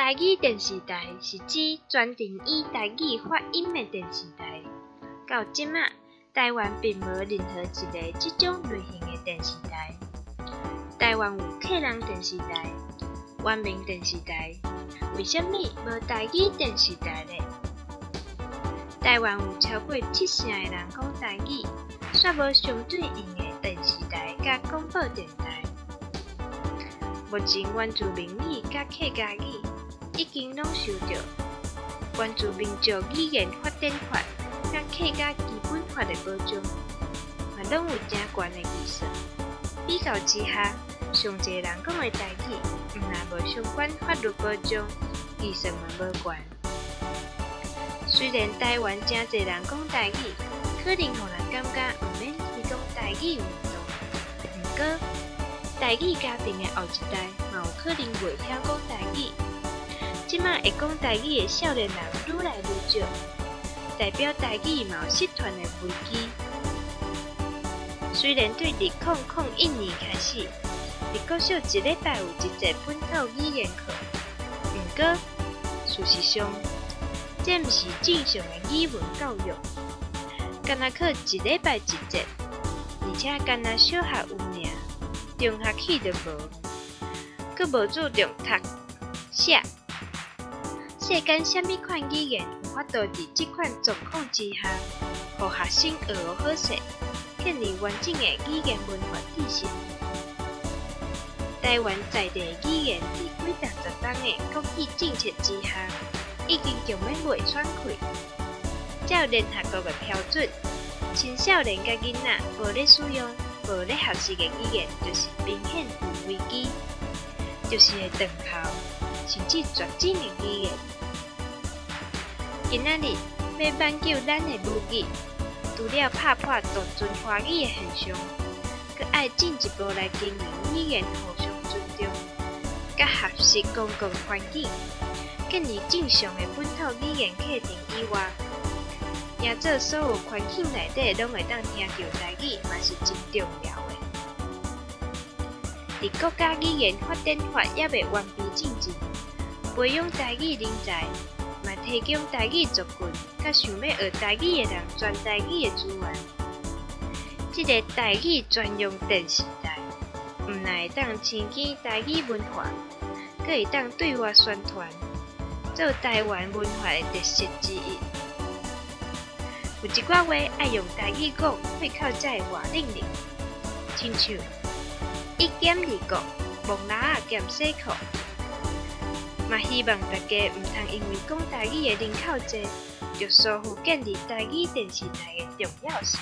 台語電視台是指專程以台語發音的電視台。到這馬，台灣並無任何一个這種類型的電視台。台灣有客人電視台、原民電視台，為啥物無台語電視台呢？台灣有超過七成的人講台語，卻無相對應的電視台佮廣播電台。目前原住民語佮客家語已經攏受著原住民族語言發展法佮客家基本法的保障，嘛攏有誠懸的預算。比較之下，上濟人講的台語，毋但無相關法律保障，預算嘛無懸。雖然台灣誠濟人講台語，可能予人感覺毋免推廣台語運動。毋過，台語家庭的後一代嘛有可能袂曉講台語。這馬會講台語的少年人愈來愈少，代表台語嘛有失傳的危機。雖然對2001年開始，佇國小一禮拜有一節本土語言課，毋過事實上，這毋是正常的語文教育，干焦課一禮拜一節，而且干焦小學有爾，中學起就無，閣無注重讀、寫。世間啥物款語言有法度佇這款狀況之下，予學生學予好勢，建立完整的語言文化知識？台灣在地語言佇幾十冬的國語政策之下，已經強欲袂喘氣。照聯合國的標準，青少年佮囡仔無咧使用、無咧學習的語言，就是明顯有危機，就是會斷頭，甚至絕種的語言。今仔日欲挽救咱的母語，除了拍破獨尊華語的現象，閣愛進一步來經營語言互相尊重，佮學習公共環境，建立正常的本土語言課程以外，營造所有環境內底攏會當聽著台語，嘛是真重要的。佇國家語言發展法猶未完備進前，培養台語人才，嘛提供台語族群佮想欲學台語的人全台語的資源。這个台語專用電視台，毋但會當親近台語文化，閣會當對外宣傳，做台灣文化的特色之一。有一寡話愛用台語講，會較才會活靈靈，親像一減二國，摸蜊仔兼洗褲。嘛希望大家毋通因為講台語的人口濟，就疏忽建立台語電視台的重要性。